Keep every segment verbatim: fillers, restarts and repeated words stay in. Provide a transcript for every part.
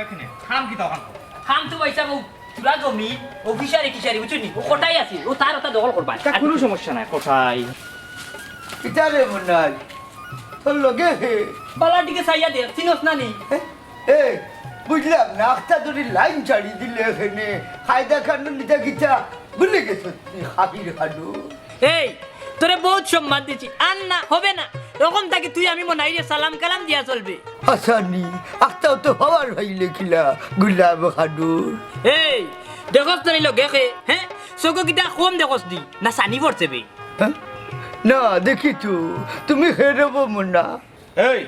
এখানে কাম কিতা অখান? কাম তো ভাইসাব, ও পুরা জমি, ও ফিশারি টিশারি, বুঝছনি? ও কটাই আছে, ও তার ওটা দখল করবা। তা কুনু সমস্যা নাই, কটাই। কিতা রে মনাই? তোর লগে হে? বালার দিকে চাইয়া দেখ, চিনস না নি? এ, এ, বুঝলাম না, আখতা ধরি লাইন ছাড়ি দিলে এখানে। কায়দা কানুন ইতা কিতা ভুলি গেছস নি, হাবির হাডু? এই, তোরে বউত সম্মান দিছি, আর না, হবে না। অখন থাকি তুই আমি মনাইরে সালাম কালাম দিয়া চলবে। হাসানি, আখতাও তো হবার ভাই লেখিলা, গুলাম খানুর। এই, দেখস তো নিল গেকে, হ্যাঁ? চকু কিতা কম দেখস দি, না সানি পড়ছে বে? হ্যাঁ? না, দেখি তো, তুমি হেরব মনা। এই,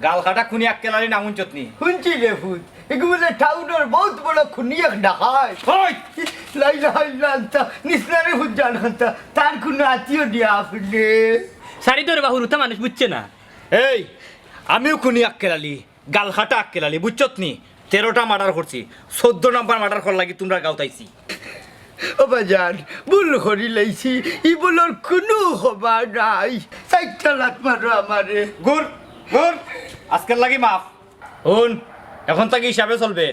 গাল কাটা খুনি আক্কেল আলী নাম হুনছত নি? হুনছি রে ফুত, এগু বলে টাউনর বউত বড় খুনি এক ডাকাইত। ওই! লা ইলাহা ইল্লা আনতা, নিসনারে ফুত জান আনতা, তার কুনু আত্মীয় দিয়া আপনে। সারি ধরে বাহুর উতা মানুষ বুঝছে না। এই, আমিও খুনি আক্কেল আলী, গাল কাটা আক্কেল আলী, বুঝছত নি? তেরোটা মার্ডার করছি, চৌদ্দ নাম্বার মার্ডার করার লাগি তুমরার গাউত আইছি। ও বাজান, ভুল করি লাইছি, ই ভুলর কুনু ক্ষমা নাই। চাইরটা লাত মারো আমারে। ঘুর, ঘুর, আজকের লাগি মাফ। হুন, অখন থাকি হিসাবে চলবে।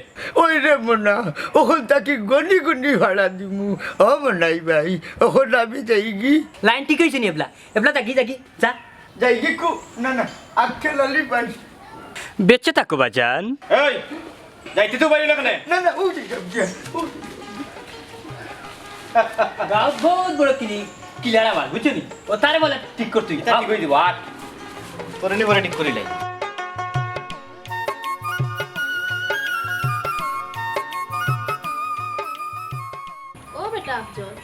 ওই রে মনা, অখন থাকি গনি গনি ভাড়া দিমু। ও মনাই ভাই, অখন আমি যাইগি। লাইন ঠিক অইছে নি এবলা? এবলা যাগি, যাগি, যা। যাইগি কু? না, না, আক্কেল আলী ভাই। বেঁচে থাকো বাজান। এই, যাইতে তো পারি না কেনে? না, না, ও যে, যে, যে, ও। গাউত বউত বড় কিলি-, কিলার আমার, বুঝছো নি? ও তারে বলে ঠিক করতে অইবো। ইতা ঠিক অই দিবো, আর তোরে নি পরে ঠিক করিলাই। ও বেটা আফজল,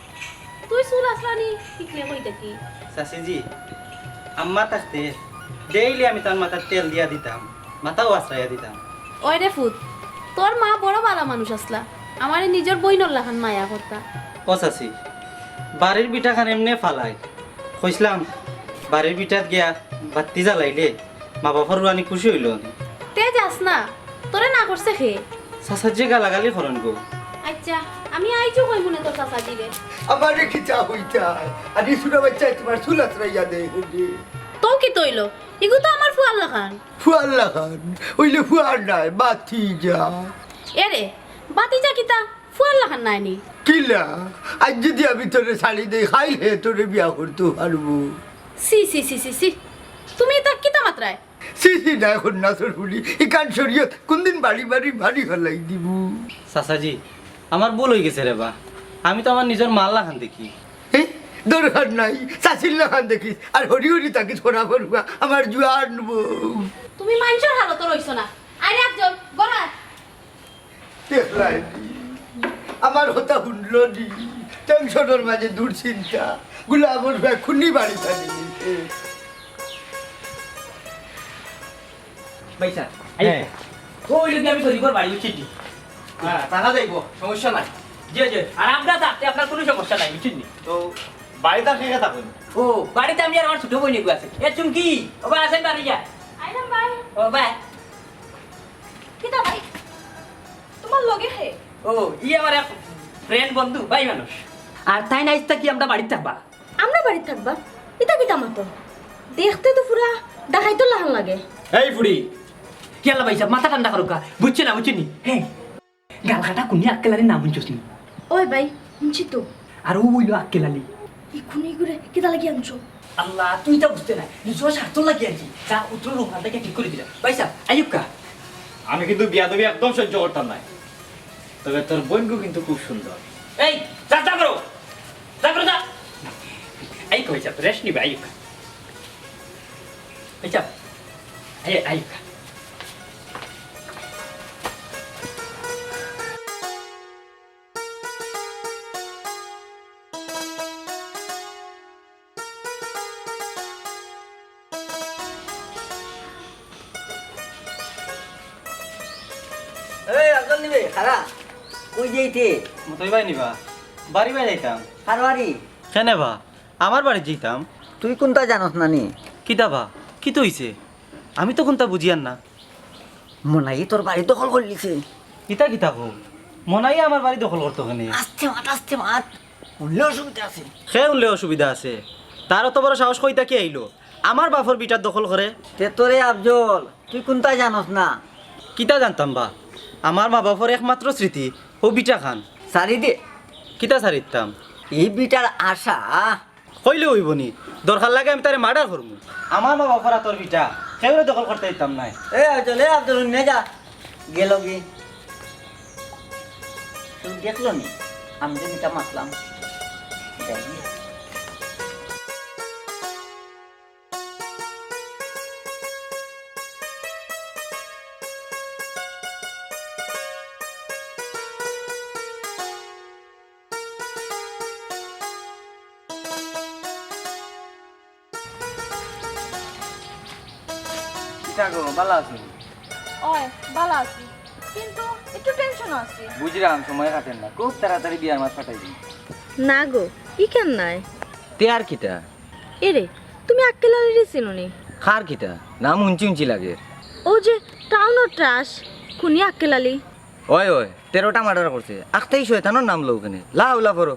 তুই চুল আছড়ানি শিখলে কই থাকি? চাচিজি, আম্মা থাকতে ডেইলি আমি তার মাথাত তেল দিয়া দিতাম, মাথাও আছড়াইয়া দিতাম। ওই রে ফুত, তোর মা বড় ভালা মানুষ আছলা, আমারে নিজর বইনর লাখান মায়া করতা। ও চাচি, বাড়ির ভিটাখান এমনে ফালাই, কইছলাম বাড়ির ভিটাত গিয়া বাত্তি জ্বালাইলে মা বাপর রুয়ানি খুশি অইলো নি। তে যাস না, তোরে না করছে কে? চাচাজিয়ে গালাগালি করইন গো। আইচ্ছা, আমি আইজউ কইমুনে তোর চাচাজিরে। আমারে কিতা কইতায়? আর ই ছুরা বাইচ্চায় তুমার চুল আছড়াইয়া দেয় হুনি। তো কিতা অইলো? ইগু তো আমার ফুয়ার লাখান। ফুয়ার লাখান? অইলে ফুয়ার নায়, বাতিজা। এরে, বাতিজা কিতা? ফুয়ার লাখান নায় নি? কিলা? আইজ যুদি আমি তোরে ছাড়ি দেই, কাইল হে তোরে বিয়া করতো পারবো। ছি, ছি, ছি, ছি, ছি। তুমি ইতা কিতা মাতরায়? ছি, ছি, নায় কন্যা সরপুরি। ইখান শরিয়ত কুনদিন বাড়ি বাড়ি বাড়ি ফালাই দিবো। চাচাজি, আমার ভুল অইগেছে রে বা। আমি তো আমার নিজর মার লাখান দেখি। এ, দরকার নাই, চাচির লাখান দেখিস। আর হরি হরি থাকিস হরা ফরুয়া, আমার জুয়ান বউ। তুমি মানষর হালতো রইছো না। আরে একজন, গড়া। দেখলায় নি? আমার কথা হুনলো নি? টেনশনর মাঝে দুশ্চিন্তা। গুলামর ভাই খুনি বাড়ি থাকি নিছে। ভাইসাব, আইও। হ্যাঁ। ও অইলো গি আমি শরিফর বাড়ি, বুঝছইন নি? হ্যাঁ, থাকা যাইবো, সমস্যা নাই। জি, জি। আর আমরা থাকতে আপনার কুনু সমস্যা নাই, বুঝছইন নি? তো বাড়িত আর কে কে থাকইন? ও, বাড়িত আমি আর আমার ছোট বইন এগু আছে। এ চুমকি, ও বা আছইন বাড়ি যা। আইলাম ভাই। ও ভাই। কিতা ভাই? তুমার লগে কে? ও, ই আমার এক friend বন্ধু, ভাই মানুষ। আর তাইন আইজ থাকি আমরার বাড়িত থাকবা। আমরার বাড়িত থাকবা? ইতা কিতা মাতো? দেখতে তো পুরা ডাকাইতর লাখান লাগে। এই ফুড়ি, কিয়ালা ভাইসাব, মাথা ঠান্ডা করউক্কা, বুঝছো না, বুঝছো নি? হে, গাল কাটা খুনি আক্কেল আলীর নাম হুনছস নি? ওই ভাই, হুনছি তো। আর অউ অইলো আক্কেল আলী। ই খুনি ইগুরে কিতা লাগি আনছো? আল্লাহ, তুই ইতা বুঝতে না, নিজর স্বার্থ লাগি আনছি। যা, উত্তর রুমাল থাকি ঠিক করি দিলাম। ভাইসাব, আইউক্কা। আমি কিন্তু বিয়াদবি একদম সহ্য করতাম নায়। তবে তোর বইনগু কিন্তু খুব সুন্দর। এই, যা, যা করো। যা করো, যা। এই কই যা, rest নিবা, এই। এই যা। এই, এই। এই, আফজল নি বে, খাড়া। কই যাইতে? মতই ভাই নিবা? বাড়ি বাড়ি যাইতাম। কার বাড়ি? কেনে বা? আমার বাড়ি যাইতাম। তুই কুনতা জানোস না নি? কিতা বা? কিতা অইছে? আমি তো কুনতা বুঝিয়ার না। মনাইয়ে তোর বাড়ি দখল করিলিছে। ইতা কিতা কও? মনাইয়ে আমার বাড়ি দখল করতো কেনে? আস্তে মাত, আস্তে মাত। হুনলে অসুবিধা আছে। কে হুনলে অসুবিধা আছে? তার অত বড় সাহস কই থাকি আইলো? আমার বাপর ভিটার দখল করে। তে তোরে আফজল, তুই কুনতা জানোস না? কিতা জানতাম বা? আমার মা বাপর একমাত্র স্মৃতি, হউ বিটা খান। সারি দে। কিতা সারিতাম? ই বিটার আশা। কইলে অইবো নি? দরকার লাগে আমি তারে মার্ডার করমু। আমার মা বাপর আতর বিটা, কেউরে দখল করতে দিতাম নায়। এ আব্দুল, এ আব্দুল, নে যা। গেল গি? কেউ দেখলো নি? আমি যে বিটা মাতলাম। যাই গি। কিতা গো, ভালা আছো? অয়, ভালা আছি, কিন্তু একটু টেনশন আছি। বুঝরাম, সময় কাটের না, খুব তাড়াতাড়ি বিয়ার মাত পাতাই দিন। না গো, ইখান নায়। তে আর কিতা? এরে, তুমি আক্কেল আলীরে চিনো নি? কার কিতা? নাম হুনছি হুনছি লাগের। অউ যে টাউনর ট্রাশ, খুনি আক্কেল আলী। অয়, অয়, তেরোটা মার্ডার করছে। আখতাই শয়তানর নাম লও কেনে? লা হাওলা পড়ো।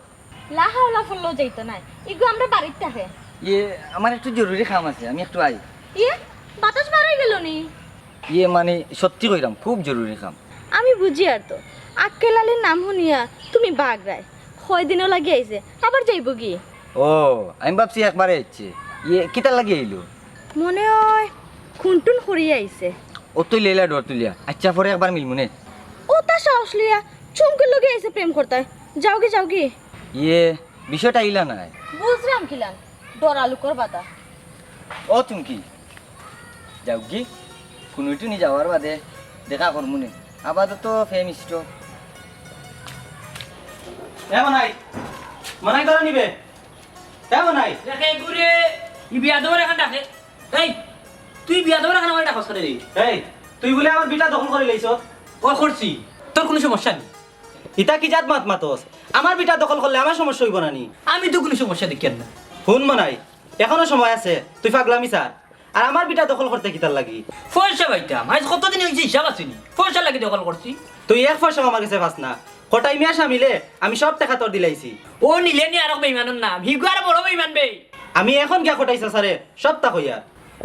লা হাওলা পড়লেও যাইতো নায়। ইগু আমরার বাড়িত থাকে। ইয়ে, আমার একটু জরুরি কাম আছে, আমি একটু আই। ইয়ে, বাতাস বারই গেল নি? ইয়ে, মানে, সত্যি কইরাম, খুব জরুরি কাম। আমি বুঝিয়ার তো, আক্কেল আলীর নাম হুনিয়া তুমি বাগড়ায়। কয়দিনর লাগি আইছে, আবার যাইবো গি? ও, আমি ভাবছি একবারে আইছে। ইয়ে, কিতার লাগি আইলো? মনে অয় খুন-টুন করিয়া আইছে। অতই লইলা ডর তুলিয়া। আইচ্ছা, পরে একবার মিলমু নে। অতা সাহস লইয়া চুমকির লগে আইছে প্রেম করতায়। যাওগি, যাওগি। ইয়ে, বিষয়টা ইলা নায়। বুঝরাম কিলান, ডরা লোকর বাতা। ও চুমকি, যাওগি, খুনি-টুনি যাওয়ার বাদে দেখা করমু নে। আপাতত প্রেম stop। এ মনাই, মনাই ধরে নিবে। এ মনাই। দেখে ঘুরে, ই বিয়াদবর এখান ডাকে। এই, তুই বিয়াদবর এখান আমারে ডাকস কেনে রে? এই, তুই বুলে আমার বিটা দখল করি লাইছস। ও করছি, তোর কুনু সমস্যা নি। ইতা কি জাত মাত মাতস? আমার বিটা দখল করলে আমার সমস্যা অইবো না নি? আমি তো কুনু সমস্যা দেখিয়ার না। হুন মনাই, এখনো সময় আছে, তুই ফাগলামি ছাড়। আর আমার বিটা দখল করতে কিতার লাগি? পয়সা পাইতাম, আইজ কতদিন অইছে হিসাব আছে নি? পয়সার লাগি দখল করছি। তুই এক পয়সাও আমার গেছে পাস না। কটাই মিয়া সামিলে আমি সব টেকা তোর দিলাইছি। ও নিলে নি আরক বেইমানর নাম, হিগু আরো বড় বেইমান বে। আমি এখন গিয়া কটাই চাচারে সবতা কইয়ার।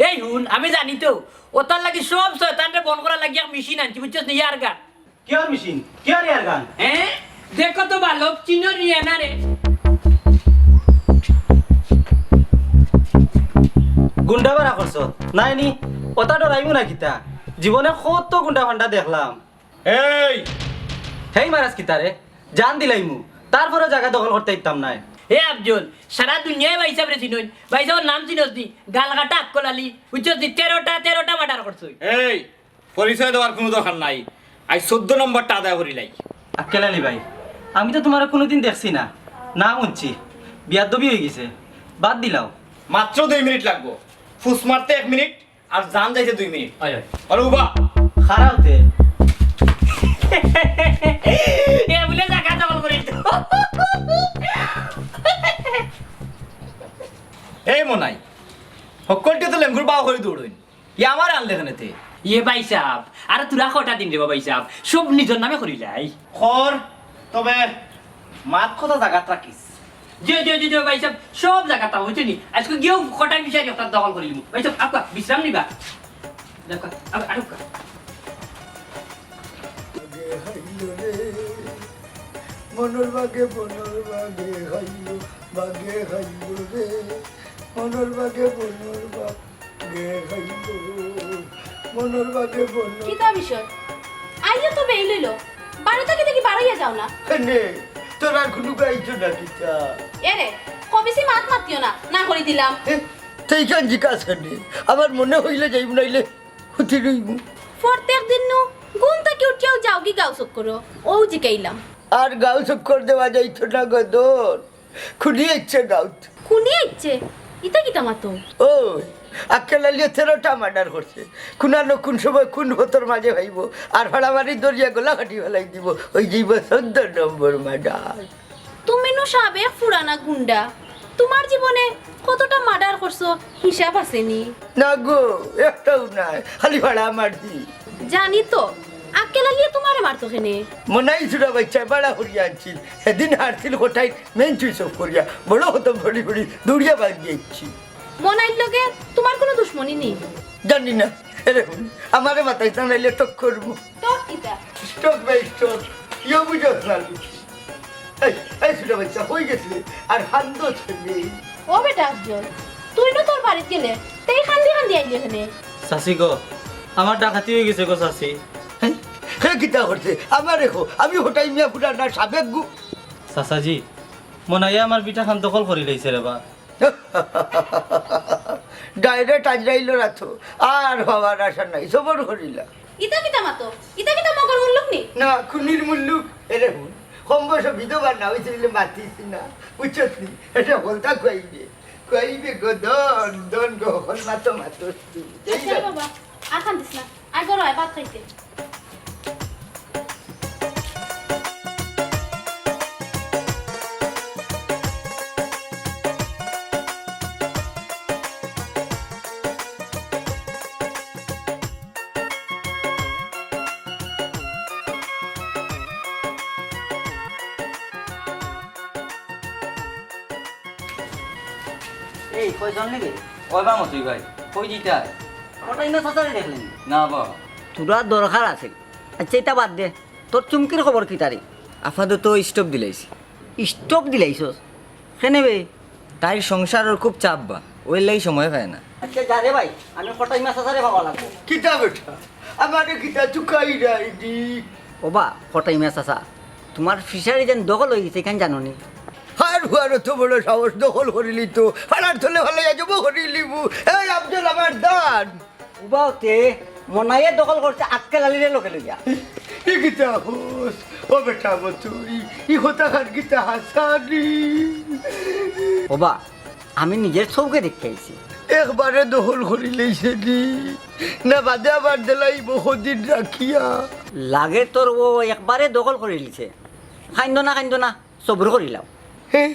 এই হুন, আমি জানি তো, অতার লাগি সব শয়তানরে বন্ধ করার লাগি এক মেশিন আনছি, বুঝছস নি? Air gun। কিয়র মেশিন? কিয়র air gun? হ্যাঁ? দেখো তো বালক, চিনো রিয়ানা রে। গুন্ডা বাড়া করছো? নায় নি? অতা ডরাইমু না কিতা? জীবনে কত গুন্ডা ফান্ডা দেখলাম। এই! হেই মারাস কিতা রে? জান দিলাইমু। তারপরেও জাগা দখল করতে দিতাম নায়। এ আফজল, সারা দুনিয়ায় ভাইসাবরে চিনইন। ভাইসাবর নাম চিনস নি? গাল কাটা আক্কল আলী। বুঝছস নি? তেরোটা, তেরোটা মার্ডার করছইন। এই! পরিচয় দেওয়ার কুনু দরকার নাই। আইজ চৌদ্দ নম্বরটা আদায় করিলাই। আক্কেল আলী ভাই, আমি তো তুমারে কুনুদিন দেখছি না, নাম হুনছি, বিয়াদবি অইগেছে, বাদ দিলাও। মাত্র দুই মিনিট লাগবো, ফুস মারতে এক মিনিট, আর জান যাইতে দুই মিনিট। অয়, অয়। আরে উবা। খাড়া অতে। এ বুলে জাগা দখল করি তো। এই মনাই, হক্কলটি তো লেঙ্গুর বাও করি দৌড়ইন। ইয়ে আমারে আনলে কেনে তে? ইয়ে ভাইসাব, আরে তোরা কটা দিন রে বা ভাইসাব, সব নিজর নামে করিলাই। কর, তবে মাত কথা জাগাত রাখিস। জি, জি, জি, জি, ভাইসাব, সব জাগাত থাকবো, বুঝছো নি? আইজকু গিয়াউ কটাই বিচারি অতা দখল করিলিমু। ভাইসাব, আউক্কা, বিশ্রাম নিবা। দেখো, আউক্কা, আউক্কা। বাগে খাইলো রে, মনর বাগে, মনর বাগে খাইলো, বাগে খাইলো রে, মনর বাগে, মনর বাগে খাইলো, মনর বাগে, মনর কিতা বিষয়? আইয়া তো বেইল অইলো, বাড়ি থাকি দেখি বারইয়া যাও না। নে, তোর আর কুনু গাইছো না কিতা? এরে, কবিছি মাত মাতিও না, না করি দিলাম। এ, তুই কেন জিকাস করলি? আমার মনে অইলে যাইমু, নাইলে হুতি রইমু। প্রত্যেক দিন নু ঘুম থাকি উঠিয়াউ যাওগি গাউ চক্করো, অউ জিকাইলাম। আর গাউ চক্কর দেওয়া যাইতো না গদর। খুনি আইছে গাউত। খুনি আইছে? ইতা কিতা মাতো? অউ, আক্কেল আলিয়ে তেরোটা মার্ডার করছে। খুনানো কুন সময় কুন ফতর মাঝে পাইবো, আর ফাড়াফাড়ি ধরিয়া গলা কাটি ফালাই দিবো, অইযিবো চৌদ্দ নম্বর মার্ডার। তুমি নু সাবেক পুরানা গুন্ডা, তুমার জীবনে কতটা মার্ডার করছো হিসাব আছে নি? না গো, একটাও নাই, খালি ফাড়া মারি। জানি তো, আক্কেল আলিয়ে তুমারে মারতো কেনে? মনাই চুরা বাইচ্চায় বাড়া করিয়া আনছিল, হেদিন হারছিল কটাই মেইন সুইচ অফ করিয়া, বড় হতো বড়ি বড়ি দৌড়িয়া বাগিয়া আইছি। মনাইর লগে তুমার কুনু দুশমনি নি? জানি না, এরে হুন, আমারে মাতাইছ না, নাইলে টক করমু। টক কিতা? স্টক ভাই স্টক, ইয়ে বুঝছ না। এই, এই ছোট বাচ্চা, কই গেছিলে? আর কান্দো ছেলে। ও বেটা আফজল, তুই না তোর বাড়িত গেলে, তেই কান্দি কান্দি আইলি এখানে। চাচি গো, আমার ডাকাতি অই গেছে গো চাচি। হে, হে কিতা করছে? আমারে কও, আমি হটাই মিয়া ফুরার না সাবেক গু- চাচাজি, মনাইয়ে আমার ভিটাখান দখল করি লাইছে রে বা। ডাইরেক্ট আজরাইলর আতো, আর হওয়ার আশা নাই, সবর করিলা। ইতা কিতা মাতো? ইতা কিতা মগর মুল্লুক নি? না, খুনির মুল্লুক। এরে হুন, কম বয়স বিধবা না অইছে বলে মাতিস না, বুঝছস নি? এটা হলতা খুয়াইবে, খুয়াইবে গো, দন, দন গো, হল মাতো, মাতো তুই। এই আচ্ছা রে যা। বাবা, আর কান্দিস না, আয় ঘরো আয় ভাত খাইতে। এই, কই চল নাকি? ওই বা মতুই ভাই, কই দিতা? কটাই না চাচারে দেখলেন? না বা। তোরা দরকার আছে। আচ্ছা, এটা বাদ দে। তোর চুমকির খবর কিতা রে? আপাতত স্টপ দিলাইছি। স্টপ দিলাইছস? কেনে বে? তাইর সংসারর খুব চাপ বা, ওইর লাগি সময় পায় না। আচ্ছা, যা রে ভাই, আমি কটাই মাছ আছারে পাওয়া লাগবো। কিতা বেটা? আমারে কিতা চুকাই রাইডি? ওবা, কটাই মাছ আছা, তোমার ফিশারি যেন দখল অই গেছে, ইখান জানো নি? হার হুয়ার অত বড় সাহস, দখল করিলি তো, ফালার তলে ফালাইয়া জবো করিলিবু। এই আফজল আমার দান। উবাওতে মনাইয়ে দখল করছে আক্কেল আলীরে লগে লইয়া। ই কিতা হোস? ও বেটা মতুই, ই কথাখান কিতা হাছা নি? ওবা, আমি নিজের চউখে দেখি আইছি। একবারে দখল করি লইছে নি? না বাদে আবার দিলাইবো কদিন রাখিয়া? লাগে তোর ও একবারে দখল করি লিছে। কাইন্দো না, কাইন্দো না। সবর করিলাও। হে,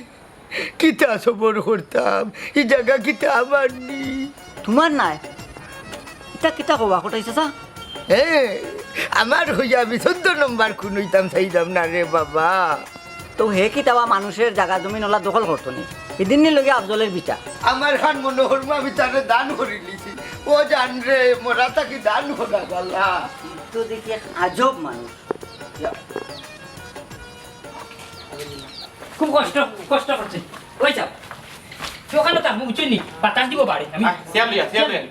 কিতা সবর করতাম? ই জাগা কিতা আমার নি? তোমার নায়? ইতা কিতা কওয়া, কটাই চাচা? হে, আমার হইয়া আমি চৌদ্দ নম্বর খুন অইতাম চাইলাম না রে বাবা। তো হে কিতা বা মানুষের জাগা জমিন ওলা দখল করতো নি? এদিন নি লগে আফজলের বিচার। আমার খান মনে করবো আমি তারে দান করি লিছি। ও জান রে, মরা তাকি দান করা বালা। তো দেখি এক আজব মানুষ। খুব কষ্ট, কষ্ট করছে। ওই যাও। তুই ওখানে থাক, মুখ চুনি, বাতাস দিব বাড়ি। আমি আহ, সিয়াম লিয়া, সিয়াম লিয়া।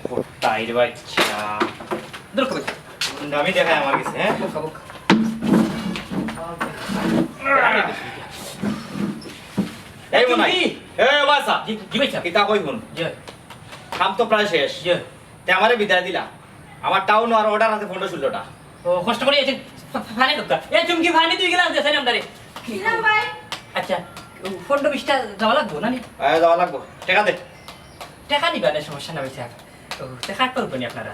ও, তাই রে ভাই, আচ্ছা। দূর করে। গুন্ডামি দেখায় আমার কাছে, হ্যাঁ? খাবো। এই মনাই। কি? এ বাসা। জি, জি ভাই সাহেব। কিতা কই হুন? জি। কাম তো প্রায় শেষ। জি। তে আমারে বিদায় দিলা। আমার টাউন আর অর্ডার আছে পনেরো ষোলোটা। ও, কষ্ট করি আছেন। ফা-, ফা-, ফানি দরকার। এ, চুমকি ফানি দুই গ্লাস দেছেন আমরারে। কিরাম ভাই? আচ্ছা, পনেরো বিশটা দেওয়া লাগবো না নি? হ্যাঁ, দেওয়া লাগবো। টাকা দে। টাকা নিবা না, সমস্যা না ভাই সাহেব। ও, টাকা করবো নি আপনারা।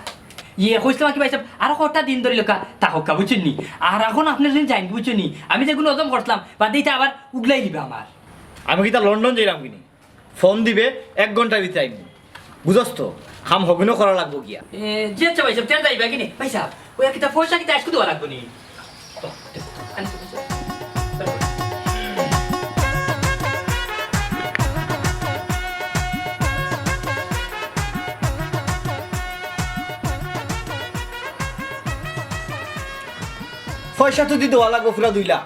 ইয়ে, কইছিলাম কি ভাই সাহেব, আরো কটা দিন ধরি লোকা তা হক্কা বুঝছেন নি? আর এখন আপনি যদি যাইন বুঝছেন নি? আমি যেগুলো হজম করছিলাম, বাদ দিয়ে আবার উগলাই দিবা আমার। আমি কিতা লন্ডন যাইলাম কিনি? ফোন দিবে, এক ঘন্টার ভিতরে আইমু। বুঝস তো? কাম হগিনো করা লাগবো গিয়া। এ, জি আচ্ছা ভাই সাহেব, তেল যাইবা কিনি? ভাই সাহেব, ওই কিতা পয়সা কিতা আজকে দেওয়া লাগবো নি? পয়সা তো দিতে দেওয়া লাগবো পুরা দুই লাখ।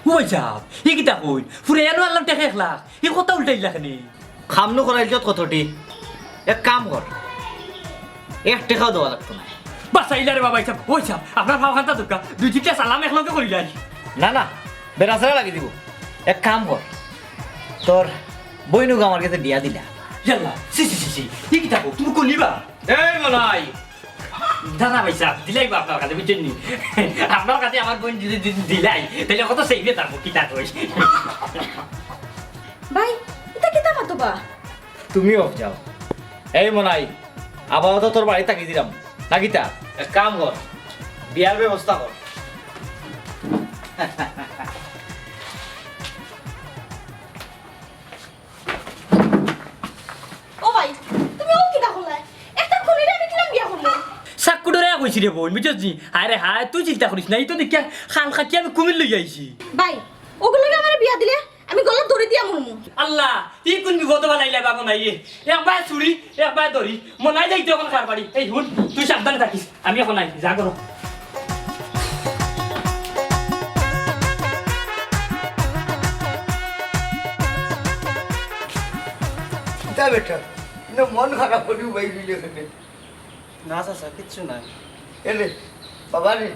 ও ভাই সাহেব, ই কিতা কইন? পুরা এনো আনলাম টেকা এক লাখ। ই কথা উল্টাইলা কেনে? খামনো করাইল যত কতটি। এক কাম কর, এক টেকাও দেওয়া লাগতো না। বাঁচাইলা রে বাবা, ভাই সাহেব, ওই সাহেব, আপনার ভাব খান্তা দুর্গা, দুই তিনটা সালাম একলগে করি যাই। না, না, বেড়াছেড়া লাগি দিব। এক কাম কর, তোর বইনুকে আমার কাছে বিয়া দিলা। ইয়াল্লা, সি, সি, সি, সি, ই কিতা কও, তুমি কলিবা? এই মনাই, দাদা ভাই সাহেব, দিলাই বা আপনার কাছে, বুঝছেন নি? আপনার কাছে আমার বোন যদি দি-, দিলাই, তাহলে কত সেইবে থাকবো, কিতা কই? ভাই, এটা কিতা মাতো বা? তুমি অফ যাও। এই মনাই, আপাতত তোর বাড়ি থাকি দিলাম। না কিতা? এক কাম কর, বিয়ার ব্যবস্থা কর। ও ভাই, তুমি ও কিতা করলায়? একটা খুনিরে আমি কিলান বিয়া করলাম? সাক্কু ডরে কইছি রে বোন, বুঝছস নি? আরে হায়, তুই চিন্তা করিস না, ই তো দেখিয়া খাল কাটিয়া আমি কুমির লই আইছি। ভাই, ওগুলো লগে আমার বিয়া দিলে আমি গলা দড়ি দিয়া মরমু। আল্লাহ, ই কুন বিপদ বানাইলা বা মনাইয়ে? একবার চুরি, একবার দড়ি। মনাই যাইতো অখন কার বাড়ি। এই হুন, তুই সাবধানে থাকিস। আমি অখন আই, যা করো। কিতা বেটা, ইনো মন খারাপ করি উবাই রইলে কেনে? না চাচা, কিচ্ছু নাই। এরে, বাবা রে,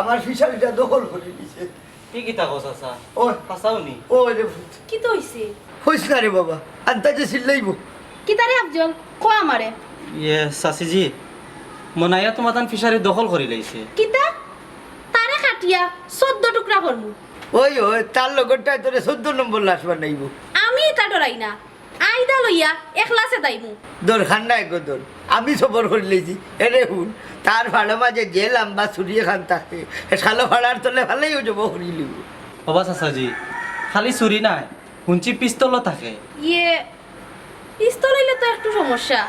আমার ফিশারিটা দখল করি নিছে। ই কিতা কও চাচা? ওই। হাছাউ নি? ওই রে পুত। কিতা অইছে? কইস না রে বাবা, আন্তাজে চিল্লাইবো। কিতা রে আফজল, ক আমারে। ইয়ে, চাচিজি, মনাইয়া তুমার তান ফিশারি দখল করি লাইছে। কিতা? তারে কাটিয়া চৌদ্দ টুকরা করমু। ওই, ওই, তার লগরটায় তোরে চৌদ্দ নম্বর লাশ বানাইবো। আমি ইতা ডরাই না। আইদা লইয়া একলা ছেদাইমু। দরকার নাই গো দর, আমি সবর করি লইছি। এরে হুন, তার ফাড়ো মাঝে যে লাম্বা ছুরি এখান থাকে, এ শালো ফাড়ার তলে ফালাইও জবো করি লিব। ওবা চাচাজি, খালি ছুরি নায়, হুনছি পিস্তলও থাকে। ইয়ে, পিস্তল অইলে তো একটু সমস্যা।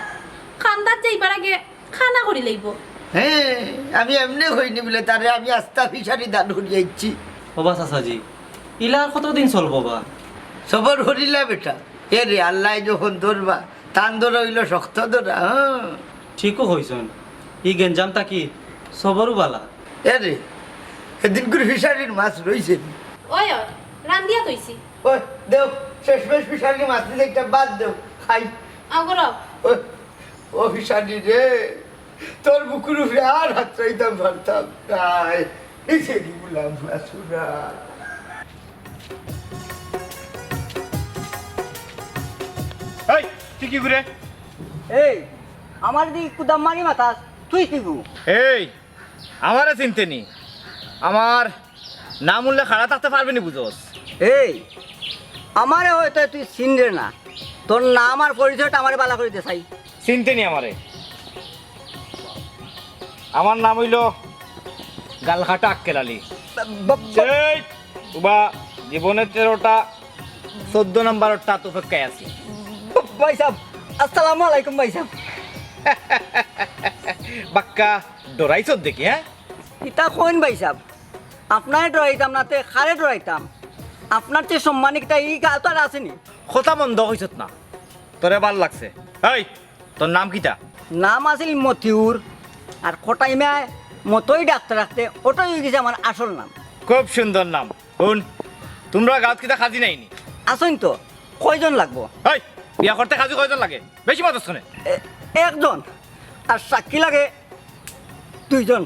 কান্দাত যাইবার আগে খানা করি লইবো। হ্যাঁ, আমি এমনে কইনি বলে তারে আমি আস্তা ফিশারি দান করি আইছি। ওবা চাচাজি, ইলা আর কতদিন চলবো বা? সবর করিলা বেটা। এরে আল্লায় যখন ধরবা, তান ধরা অইলো শক্ত ধরা, হ্যাঁ। ঠিকও কইছন, ই গেঞ্জাম থাকি সবরও বালা। এরে, এদিন করে ফিশারির মাছ রইছে নি? ওই, ওই, রান্দিয়া থইছি। ওই, দেও, শেষমেশ ফিশারির মাছ দিলে একটা বাদ দেও, খাই। আগরো। ওই, ও ফিশারি রে, তোর বুকুর উপরে আর হাত রাইতাম পারতাম নায়। এই যে গুলাম মাসুরা। এই, তুই কি করে? এই, আমার দি কুদাম মারি মাতাস, তুই কি গু? এই, আমারে চিনতে নি? আমার নাম উল্লেখ খাড়া থাকতে পারবে নি বুঝোস? এই, আমারে হয়তো তুই চিনরে না, তোর নাম আর পরিচয়টা আমারে বালা করি দে চাই। চিনতে নি আমারে? আমার নাম অইলো গালকাটা আক্কেল আলী। ব-, ব-, ব-, এই, উবা, জীবনের তেরোটা, চোদ্দ নম্বরটা তো অপেক্ষায় আছি। ব-, ভাই সাহেব, আসসালামু আলাইকুম ভাই সাহেব। বাক্কা ডরাইছত দেখি, হ্যাঁ? ইতা কইন ভাই সাহেব, আপনারে ডরাইতাম না তে কারে ডরাইতাম? আপনার চেয়ে সম্মানিক তা ই গাল তো আর আছেনি। কথা মন্দ কইছত না, তোরে ভাল লাগছে। এই, তোর নাম কিতা? নাম আছিল মতিউর, আর কটাইমায় মতই ডাকতে ডাকতে ওটাই অই গেছে আমার আসল নাম। খুব সুন্দর নাম। হুন, তোমরা গাঁওত কিতা কাজি নাইনি? আছইন তো, কয়জন লাগবো? এই, বিয়া করতে কাজি কয়জন লাগে? বেশি মাতস কেনে? এ-, একজন, আর সাক্ষী লাগে দুইজন।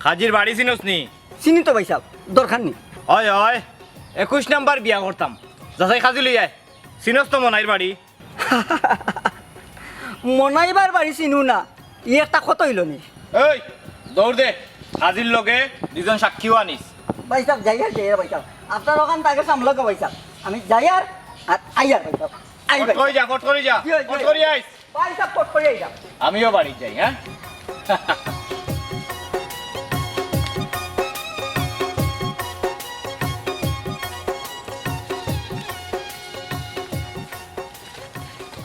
কাজির বাড়ি চিনস নি? চিনি তো ভাই সাহেব, দরকার নি। অয়, অয়, একুশ নাম্বার বিয়া করতাম, যাচাই কাজি লই আয়। চিনস তো মনাইর বাড়ি? মনাইবার বাড়ি চিনু না, ই একটা কথা অইলো নি? এই, দৌড় দে, কাজির লগে দুইজন সাক্ষীও আনিস। ভাই সাহেব, যাইয়ার, যাইয়ার ভাই সাহেব, আপনার ওখান থেকে সামলাকে ভাই সাহেব, আমি যাইয়ার, আর আইয়ার ভাই সাহেব, আই ফট ভাই। করি যা, ফট করি যা, জি, জি। ফট করি আইস। ভাই সাহেব, ফট করি আইলাম। আমিও বাড়ি যাই, হ্যাঁ?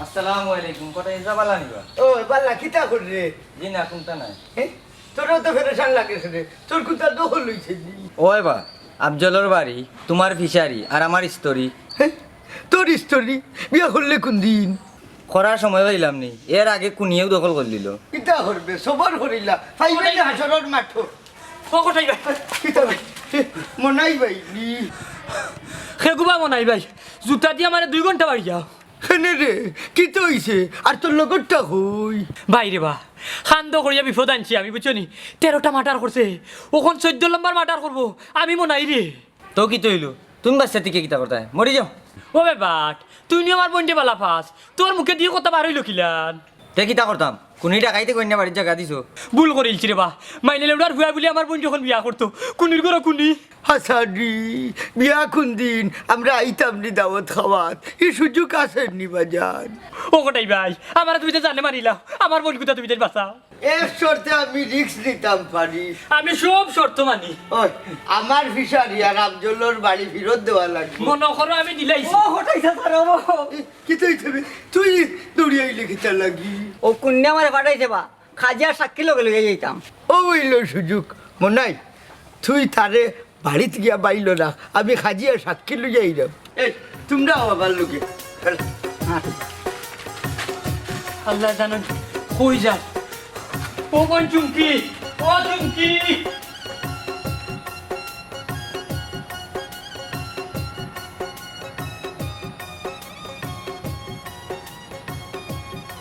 আসসালামু আলাইকুম, কটাই যাবা লানিবা? ও, বালা, কিতা কররে? জি না, কুনতা নাই। হে? তোরও তো ফেরেশান লাগেছে রে, তোর কুনতা দখল অইছে নি? ওই বা, আফজলর বাড়ি, তুমার ফিশারি, আর আমার ইস্তরি। হে? তোর ইস্তরি? বিয়া করলে কুন দিন? করার সময় পাইলাম নি, এর আগে কুনিয়েও দখল করিলিলো। কিতা করবে, সবর করিলা, পাইবে না হাসরর মাঠো। ও কটাই ভাই। কিতা ভাই? হে, মনাই ভাই নি? খেগুবা মনাই ভাই, জুতা দিয়া আমারে দুই ঘন্টা বাড়ি যাও। কেনে রে, কিতা অইছে? আর তোর লগরটা কই? ভাই রে বা, কান্দ করিয়া বিপদ আনছি আমি, বুঝছো নি? তেরোটা মার্ডার করছে, অখন চৌদ্দ নম্বর মার্ডার করবো, আমি মনাই রে। তো কিতা অইলো? তুমি বাচ্চা থেকে কিতা করতায়? মরি যাও। ও বে বাট, তুই নি আমার বইনরে বালা পাস, তোর মুখে দিয়া কথা বার অইলো কিলান? তে কিতা করতাম? কুনি ডাকাইতে কইন্যা বাড়ির জাগা দিছো? ভুল করিলছি রে বা, মাইনে লেউডার ফুয়ায় বুলে আমার বইনরে অখন বিয়া করতো, কুনির ঘরো কুনি। হাসানি, বিয়া কুন দিন? আমরা আইতাম নি দাওয়াত খাওয়াত, ই সুযোগ আছে নি বাজান? ও কটাই ভাই, আমারে তুমি তো জানে মারিলাও, আমার বইন কুনতা তুমি তাই বাঁচাও। এক শর্তে আমি রিস্ক নিতাম পারি। আমি সব শর্ত মানি। ওই, আমার ফিশারি আর আফজলর বাড়ি ফিরত দেওয়া লাগবো। মনো করো আমি দিলাইছি। ও কটাই চাচা রে বা। এ, কিতা অইছে বে? তুই দৌড়ি আইলে কিতা লাগি? ও কুন্যা আমারে পাঠাইছে বা। কাজিয়া সাক্ষী লগে লইয়া যাইতাম। ও অইলো সুযোগ, মনাই, তুই তারে বাড়িত গিয়া বাইলো না, আমি কাজিয়া সাক্ষী লইয়া আইরাম। এই, তুমরা বাবার লগে। আল্লাহ জানইন কই যায়। ও বোন চুমকি, ও চুমকি।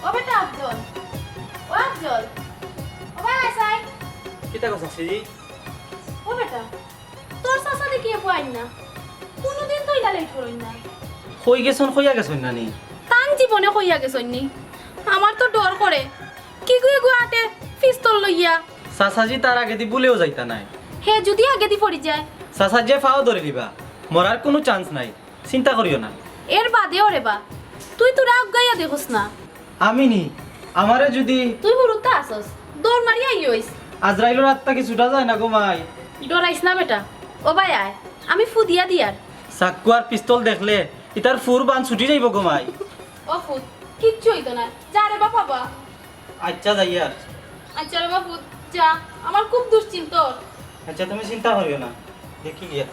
ও বেটা আফজল, ও আফজল, ও ভাই আসাই। কিতা কথা চাচি? ও বেটা, তোর চাচা দেখি এ পুয়াইন না, কুনুদিন তো ইলা লেট করইন না। কই গেছইন, কইয়া গেছইন না নি? তান জীবনে কইয়া গেছইন নি? আমার তো ডর করে। কিগু ইগু আটে পিস্তল লইয়া। চাচাজি তার আগেদি ভুলেও যাইতা নায়। হে যুদি আগেদি পড়ি যায়? চাচাজিয়ে পাও ধরি দিবা, মরার কুনু চান্স নাই, চিন্তা করিও না। এর বাদেও রে বা, তুই তোরা আগাইয়া দেখোস না। আমি নি, আমারে যুদি তুই হুরুতা আছস, দৌড় মারি আইওইস। আজরাইলর আত থাকি ছুটা যায় না গো মাই। ডরাইস না বেটা, ও ভাই আয়, আমি ফু দিয়া দিয়ার। চাক্কু আর পিস্তল দেখলে ইতার ফুর বান ছুটি যাইবো গো মাই। ও ফুত, কিচ্ছু অইতো না, যা রে বাবা বা। আচ্ছা যাইয়ার। আচ্ছা রে বাবা ফুত, যা, আমার খুব দুশ্চিন্তা অর। আচ্ছা তুমি চিন্তা করিও না, দেখি গিয়া।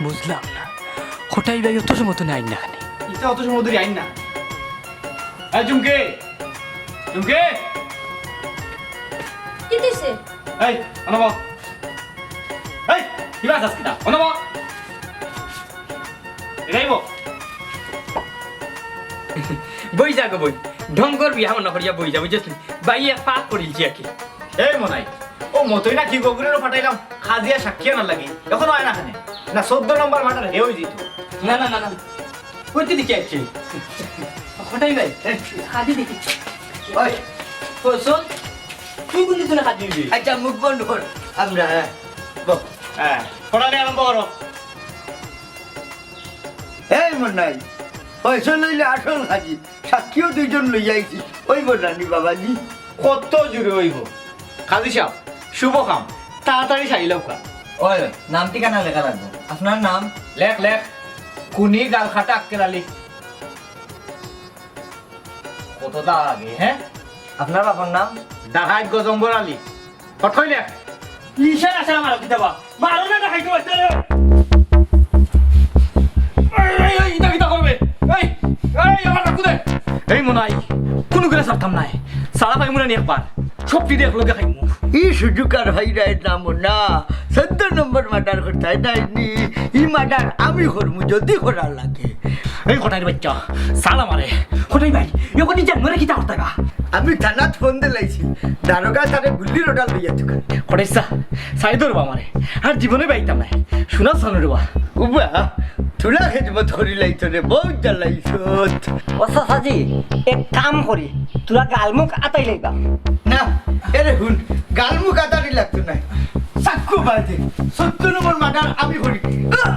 বুঝলাম না, কটাই ভাই অত সময় তো আইন না কেনে? ইতা অত সময় ধরি আইন না। এই চুমকি, চুমকি। কিতা অইছে? এই, অনো ব। এই, কিবা আছস কিতা? অনো ব। এটাই ব। বই যা গো বই। ঢঙ্গর বিয়া মনে করিয়া বই যা, বুঝছস নি? বাইয়ে পাপ করিলছি আর কি। এই মনাই, ও মতই না কি গগুরেরও ফাটাইলাম, কাজিয়া সাক্ষী আনার লাগি। এখনো আয় না কেনে? না, চৌদ্দ নম্বর মার্ডার হে অইযিতো। না, না, না, না। কইতে দেখি আইছে। কটাই ভাই, এই, কাজে দেখি। ওই, কইছস? তুই কোন দিন কাজে দিবি? আচ্ছা, মুখ বন্ধ কর। আমরা, হ্যাঁ। বল। হ্যাঁ, কটালে আরম্ভ করো। এই মনাই, পয়সা লইলে আসল কাজী। সাক্ষীও দুইজন লইয়া আইছি। অইবো নানি বাবাজি? কত জুরে অইবো। কাজী সাব, শুভ কাম, তাড়াতাড়ি সারি লউক্কা। ওই, নাম ঠিকানা লেখা লাগবো। আপনার নাম? লেখ, লেখ। খুনি গালকাটা আক্কেল আলী। কততা আগে, হ্যাঁ? আপনার বাবার নাম? ডাকাইত গজম্বর আলী। ফট করি লেখ। ইশারা আশারা মারো কিতা বা? মারো না, ডাকাইত বাচ্চারে। এই, এই, এই, ইটা কিতা করবে? এই, এই, আমার কাকু দে। এই মনাই, কুনু করে ছাড়তাম নায়। ছাড়া পাইমু না নি একবার। সবটি দিয়ে একলগে খাইমু। ই সুযোগ আর ভাই রায় নাম না। চৌদ্দ নম্বর মার্ডার করতে হয় নাই নি। ই মার্ডার আমি করমু যদি করার লাগে। এই কটাইর বাচ্চা, ছাড় আমারে। কটাই ভাই, এখন ই জানোয়ারে কিতা করতে গা? আমি থানাত ফোন দিলাইছি, দারোগা তারে গুল্লির অর্ডার লইয়া তুকান। কটাই চা, ছাড়ি দে রে বা আমারে, আর জীবনে বাইতাম নায়। শোনা সানু রে বা। উবা, তোরা খেদমত করি লাইতো রে, বহুত জ্বালাইছত। ও চাচাজি, এক কাম করি, তোরা গালমুখ আতাই লাইবা। না, এরে হুন, গালমুখ আতানি লাগতো নায়। চাক্কু বাজে, চৌদ্দ নম্বর মার্ডার আমি করি। আহ!